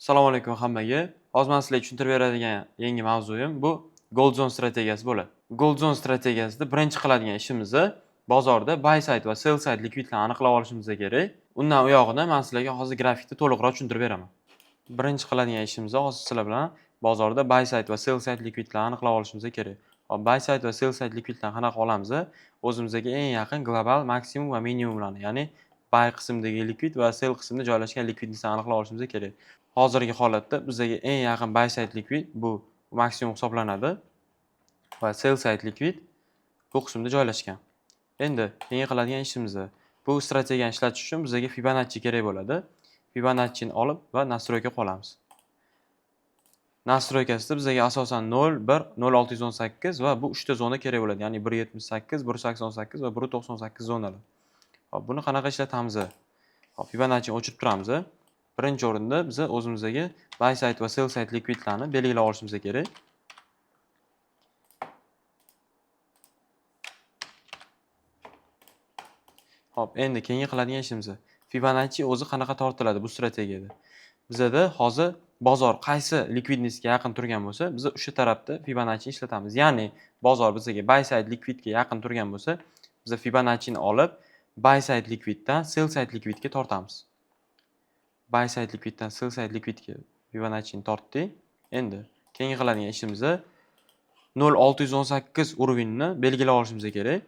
Assalomu alaykum hammaga. Hozir men sizlarga tushuntirib beradigan yangi mavzuyim bu Gold Zone strategiyasi bo'ladi. Gold Zone strategiyasida birinchi qiladigan ishimiz bozorda buy side va sell side likvidlarni aniqlab olishimiz kerak. Undan u yog'ini men sizlarga hozir grafikda to'liqroq tushuntirib beraman. Birinchi qiladigan ishimiz hozir sizlar bilan bozorda buy side va sell side likvidlarni aniqlab olishimiz kerak. Hop, buy side va sell side likvidlarni qanaqa olamiz? O'zimizga eng yaqin global maksimum va minimumlarni, ya'ni buy qismidagi likvid va sell qismida joylashgan likvidni aniqlab olishimiz kerak. Hozirgi holatda bizga eng yaqin buy side likvid bu maksimum hisoblanadi va sell side likvid bu qismda joylashgan. Endi keyin qiladigan ishimiz bu strategiyani ishlatish uchun bizga Fibonacci kerak bo'ladi. Fibonacci'ni olib va настройка qilamiz. Настройка sida bizga asosan 0, 1, 0.618 va bu 3 ta zona kerak bo'ladi. Ya'ni 1.78, 1.88 va 1.98 zonalar. Hop, buni qanaqa ishlatamiz? Hop, Fibonacci'ni o'chirib turamiz. Birinchi o'rinda biz o'zimizdagi buy side va sell side likvidlarni belgilab olishimiz kerak. Hop, endi keyingi qiladigan ishimiz Fibonacci o'zi qanaqa tortiladi bu strategiyada? Bizada hozir bozor qaysi likvidnostga yaqin turgan bo'lsa, biz o'sha tarafda Fibonacci ishlatamiz. Ya'ni bozor bizga buy side likvidga yaqin turgan bo'lsa, biz Fibonacci'ni olib buy side likviddan sell side likvidga tortamiz. Buy side likviddan sell side likvidga Fibonacci'ni tortdik. Endi keyingi qiladigan ishimiz 0.618 уровень ni belgilab olishimiz kerak.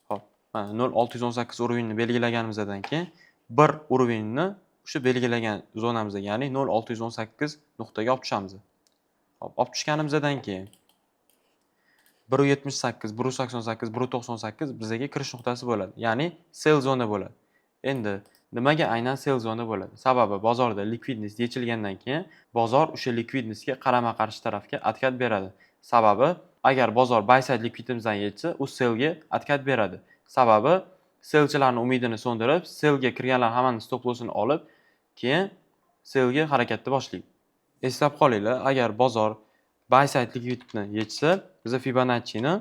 Hop, mana 0.618 уровень ni belgilaganimizdan keyin bir уровень ni o'sha belgilagan zonamizga, ya'ni 0.618 nuqtaga olib tushamiz. Hop, olib tushganimizdan keyin 1.78, 1.88, 1.98 bizga kirish nuqtasi bo'ladi. Ya'ni sell zona bo'ladi. Endi nimaga aynan sell zona bo'ladi? Sababi bozorda likvidnost yechilgandan keyin bozor o'sha likvidnostga qarama-qarshi tarafga откат beradi. Sababi agar bozor buy side likvidimizdan yechsa, u sellga откат beradi. Sababi sellchilarning umidini so'ndirib, sellga kirganlar hammani stop lossini olib, keyin sellga harakatni boshlaydi. Eslab qolinglar, agar bozor buy side likvidni yechsa, biz Fibonacci'ni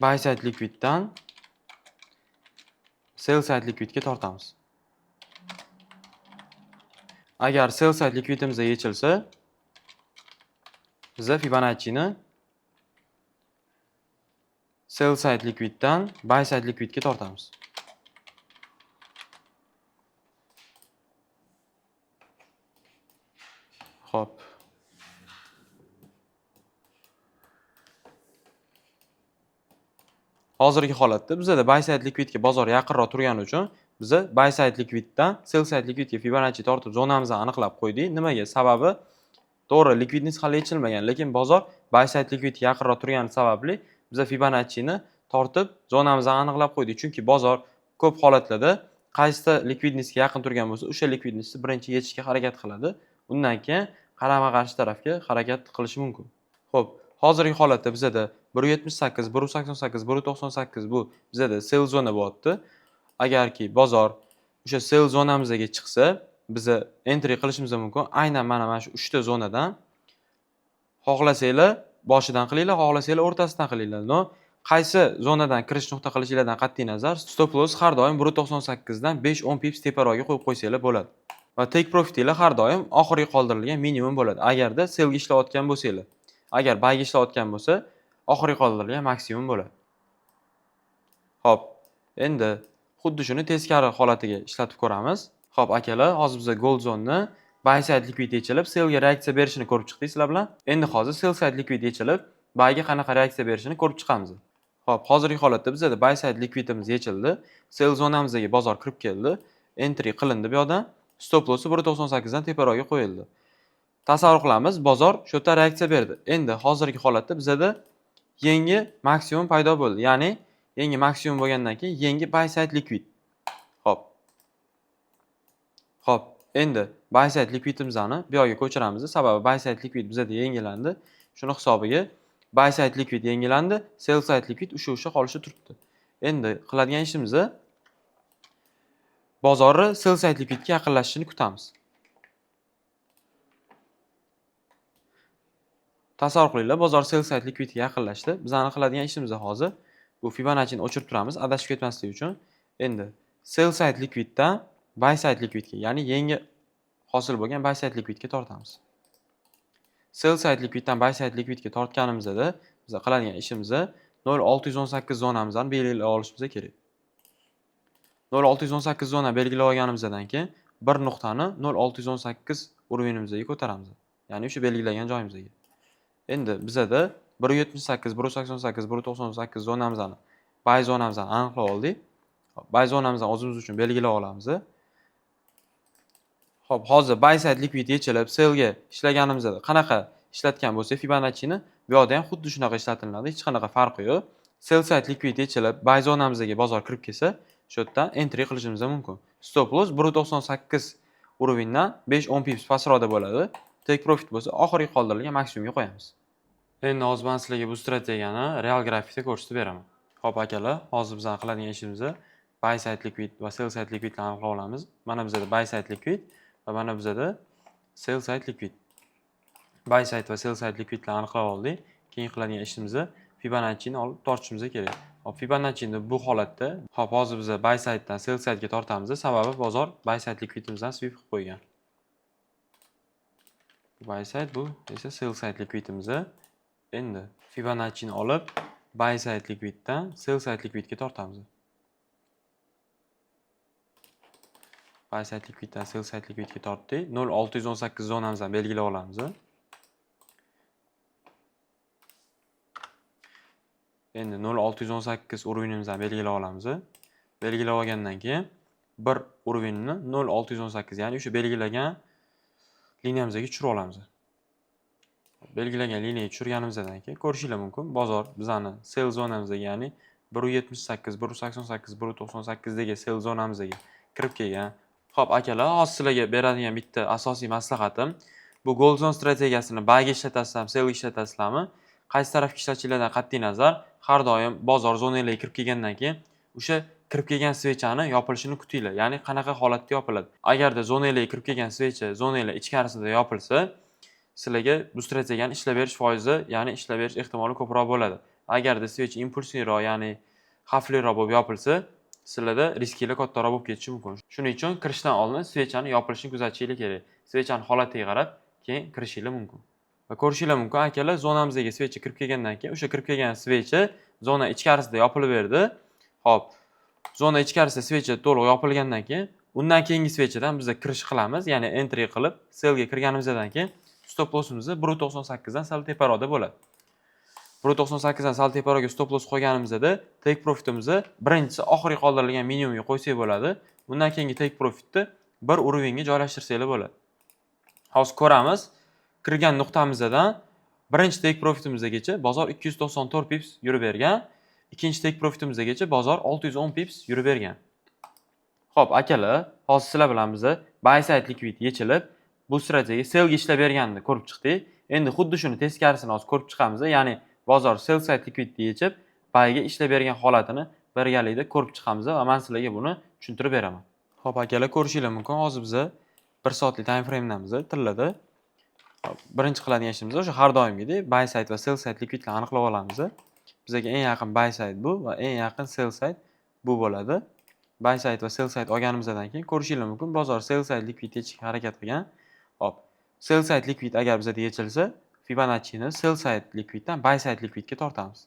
buy side likviddan sell side likvidga tortamiz. Agar sell side likvidimiz yechilsa, biz Fibonacci'ni sell side likviddan buy side likvidga tortamiz. Xo'p. Hozirgi holatda bizada buy side likvidga bozor yaqinroq turgani uchun biza buy side likviddan sell side likvidga Fibonacci tortib zonamizni aniqlab qo'ydik. Nimaga? Sababi to'g'ri likvidnost hali yechilmagan, lekin bozor buy side likvidga yaqinroq turgani sababli biza Fibonacci'ni tortib zonamizni aniqlab qo'ydik. Chunki bozor ko'p holatlarda qaysida likvidnostga yaqin turgan bo'lsa, o'sha likvidnostni birinchi yechishga harakat qiladi. Undan keyin qarama-qarshi tarafga harakat qilishi mumkin. Xo'p, hozirgi holatda bizada 1.78, 1.88, 1.98 bu bizada sell zona bo'lyapti. Agarki bozor o'sha sell zonamizga chiqsa, biza entry qilishimiz mumkin. Aynan mana shu 3 ta zonadan xohlasanglar boshidan qilinglar, xohlasanglar o'rtasidan qilinglar. Но, qaysi zonadan kirish nuqta qilishinglardan qat'iy nazar, stop loss har doim 1.98 dan 5-10 pips teparoqga qo'yib qo'ysanglar bo'ladi. Va take profitinglar har doim oxirgi qoldirilgan minimum bo'ladi. Agarda sellga ishlayotgan bo'lsanglar. Agar buyga ishlayotgan bo'lsa, oxirgi qoldirilgan maksimum bo'ladi. Xo'p, endi xuddi shuni teskari holatiga ishlatib ko'ramiz. Xo'p, akalar, hozir biz gold zone'ni buy side likvid yechilib, sellga reaksiya berishini ko'rib chiqdik sizlar bilan. Endi hozir sell side likvid yechilib, buyga qanaqa reaksiya berishini ko'rib chiqamiz. Xo'p, hozirgi holatda bizada buy side likvidimiz yechildi. Sell zonamizga bozor kirib keldi. Entry qilindi bu yoqdan. Stop lossi 1.98 dan teparoqga qo'yildi. Tasavvur qilamiz, bozor shu yerda reaksiya berdi. Endi hozirgi holatda bizada yangi maksimum paydo bo'ldi. Ya'ni yangi maksimum bo'lgandan keyin yangi buy side likvid. Xo'p. Xo'p, endi buy side likvidimizni bu yoqga ko'chiramiz. Sababi buy side likvid bizada yangilandi. Shuni hisobiga buy side likvid yangilandi, sell side likvid o'sha qolishi turibdi. Endi qiladigan ishimiz bozorni sell side likvidga yaqinlashishini kutamiz. Tasavvur qilinglar, bozor sell side likvidga yaqinlashdi. Bizani qiladigan ishimiz hozir bu Fibonacci'ni o'chirib turamiz, adashib ketmaslik uchun. Endi sell side likviddan Buy side likvidga, ya'ni yangi hosil bo'lgan buy side likvidga tortamiz. Sell side likviddan buy side likvidga tortganimizda biz qiladigan ishimiz 0.618 zonamizni belgilab olishimiz kerak. 0.618 zona belgilab olganimizdan keyin bir nuqtani 0.618 уровень imizga ko'taramiz. Ya'ni o'sha belgilagan joyimizga. Endi bizada 1.78, 1.88, 1.98 zonamizni, buy zonamizni aniqlab oldik. Buy zonamizni o'zimiz uchun belgilab olamiz. Xo'p, hozir buy side likvid yechilib, sellga ishlaganimizda qanaqa ishlatgan bo'lsak Fibonacci'ni, bu yoqda ham xuddi shunaqa ishlatiladi, hech qanaqa farqi yo'q. Sell side likvid yechilib, buy zonamizga bozor kirib kelsa, shu yerdan entry qilishimiz mumkin. Stop loss 1.98 уровень dan 5-10 pips pastroqda bo'ladi. Take profit bo'lsa, oxirgi qoldirilgan maksimumga qo'yamiz. Endi hozir men sizlarga bu strategiyani real grafikda ko'rsatib beraman. Xo'p, akalar, hozir bizning qiladigan ishimiz buy side liquid va sell side liquidlarni aniqlab olamiz. Mana bizada buy side liquid va mana bizada sell side liquid. Buy side va sell side liquidlarni aniqlab oldik. Keyin qiladigan ishimiz Fibonacci'ni olib tortishimiz kerak. Hop, Fibonacci'ni bu holatda, hop, hozir biz buy side'dan sell side'ga tortamiz, sababi bozor buy side liquidimizdan sweep qilib qo'ygan. Buy side, bu esa sell side liquidimiz. Endi Fibonacci'ni olib buy side liquiddan sell side liquidga tortamiz. Buy side liquiddan sell side liquidga tortdik. 0.618 zonamizni belgilab olamiz. Endi 0.618 уровень imizni belgilab olamiz. Belgilab olgandan keyin bir уровень ni 0.618, ya'ni o'sha belgilagan liniyamizga tushirib olamiz. Belgilagan liniyaga tushirganimizdan keyin ko'rishinglar mumkin, bozor bizani sell zonamizga, ya'ni 1.78, 1.88, 1.98 dagi sell zonamizga kirib kelgan. Xo'p, akalar, hozir sizlarga beradigan bitta asosiy maslahatim bu gold zone strategiyasini buyga ishlatasizlarmi, sellga ishlatasizlarmi? Qaysi tarafga ishlatishinglardan qat'iy nazar, har doim bozor zonalarga kirib kelgandan keyin o'sha kirib kelgan свеча ni yopilishini kutinglar. Ya'ni qanaqa holatda yopiladi? Agarda zonalarga kirib kelgan свеча zonalar ichkarisida yopilsa, sizlarga bu strategiyani ishlab berish foizi, ya'ni ishlab berish ehtimoli ko'proq bo'ladi. Agarda свеча impulsivroq, ya'ni xavfliroq bo'lib yopilsa, sizlarda riskinglar kattaroq bo'lib ketishi mumkin. Shuning uchun kirishdan oldin свеча ni yopilishini kuzatishinglar kerak. Свеча ni holatiga qarab keyin kirishinglar mumkin. Va ko'rishinglar mumkin, akalar, zonamizga свеча kirib kelgandan keyin o'sha kirib kelgan свеча zona ichkarisida yopilib berdi. Xo'p, zona ichkarisida свеча to'liq yopilgandan keyin undan keyingi свеча dan biz kirish qilamiz, ya'ni entry qilib sellga kirganimizdan keyin stop lossimiz 1.98 dan sal teparoqda bo'ladi. 1.98 dan sal teparoqga stop loss qo'yganimizda take profitimizni birinchisi oxirgi qoldirilgan minimumga qo'ysak bo'ladi. Undan keyingi take profitni bir уровень ga joylashtirsanglar bo'ladi. Hozir ko'ramiz, kirgan nuqtamizdan birinchi take profitimizgacha bozor 294 pips yurib bergan, ikkinchi take profitimizgacha bozor 610 pips yurib bergan. Xo'p, akalar, hozir sizlar bilan biz buy side liquid yechilib, bu strategiya sellga ishlab berganini ko'rib chiqdik. Endi xuddi shuni teskarisini hozir ko'rib chiqamiz, ya'ni bozor sell side liquidni yechib, buyga ishlab bergan holatini birgalikda ko'rib chiqamiz va men sizlarga buni tushuntirib beraman. Xo'p, akalar, ko'rishinglar mumkin. Hozir biz 1 soatlik time frame'damiz tillada. Hop, birinchi qiladigan ishimiz o'sha har doimgidek buy side va sell side liquidlarni aniqlab olamiz. Bizga eng yaqin buy side bu va eng yaqin sell side bu bo'ladi. Buy side va sell side olganimizdan keyin ko'rishinglar mumkin, bozor sell side liquid yechishga harakat qilgan. Hop, sell side liquid agar bizada yechilsa, Fibonacci'ni sell side liquiddan buy side liquidga tortamiz.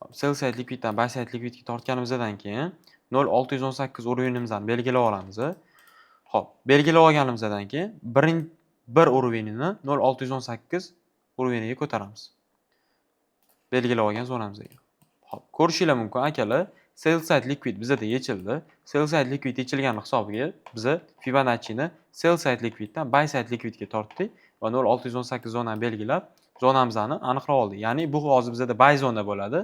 Hop, sell side liquiddan buy side liquidga tortganimizdan keyin 0.618 уровень imizni belgilab olamiz. Xo'p, belgilab olganimizdan keyin bir уровень ini 0.618 уровень iga ko'taramiz. Belgilab olgan zonamizga. Xo'p, ko'rishinglar mumkin, akalar, sell side liquid bizada yechildi. Sell side liquid yechilgani hisobiga biza Fibonacci'ni sell side liquiddan buy side liquidga tortdik va 0.618 zonani belgilab, zonamizni aniqlab oldik. Ya'ni bu hozir bizada buy zona bo'ladi.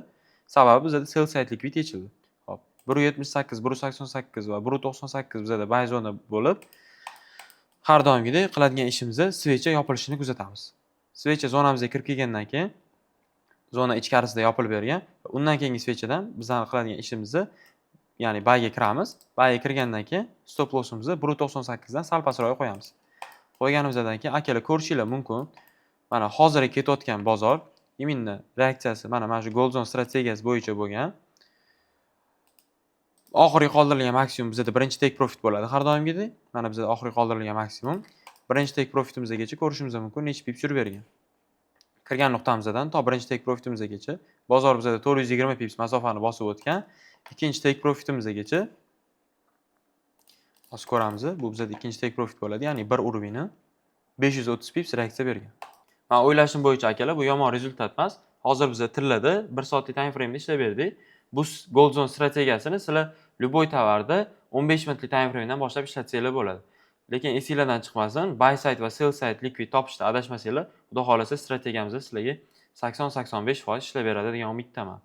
Sababi bizada sell side liquid yechildi. Xo'p, 1.78, 1.88 va 1.98 bizada buy zona bo'lib, har doimgidek qiladigan ishimiz свеча yopilishini kuzatamiz. Свеча zonamizga kirib kelgandan keyin zona ichkarisida yopilib bergan. Undan keyingi свеча dan bizning qiladigan ishimizni, ya'ni buyga kiramiz. Buyga kirgandan keyin stop lossimizni 1.98 dan sal pastroqga qo'yamiz. Qo'yganimizdan keyin, akalar, ko'rishinglar mumkin. Mana hozirgi ketayotgan bozor именно reaksiyasi mana shu gold zone strategiyasi bo'yicha bo'lgan. Oxirgi qoldirilgan maksimum bizada birinchi take profit bo'ladi har doimgidek. Mana, bizada oxirgi qoldirilgan maksimum. Birinchi take profitimizgacha ko'rishimiz mumkin, necha pips yurib bergan. Kirgan nuqtamizdan to birinchi take profitimizgacha bozor bizada 420 pips masofani bosib o'tgan. Ikkinchi take profitimizgacha hozir ko'ramiz. Bu bizada ikkinchi take profit bo'ladi, ya'ni bir уровень ni 530 pips reaksiya bergan. Man o'ylashim bo'yicha, akalar, bu yomon результат emas. Hozir biza tillada 1 soatlik time frame'da ishlab berdik. Bu Gold Zone strategiyasini sizlar любой tovarda 15 minutlik time frame'dan boshlab ishlatsanglar bo'ladi. Lekin esinglardan chiqmasin, buy side va sell side liquid topishda adashmasanglar, Xudo xohlasa, strategiyamiz sizlarga 80-85% ishlab beradi degan umiddaman.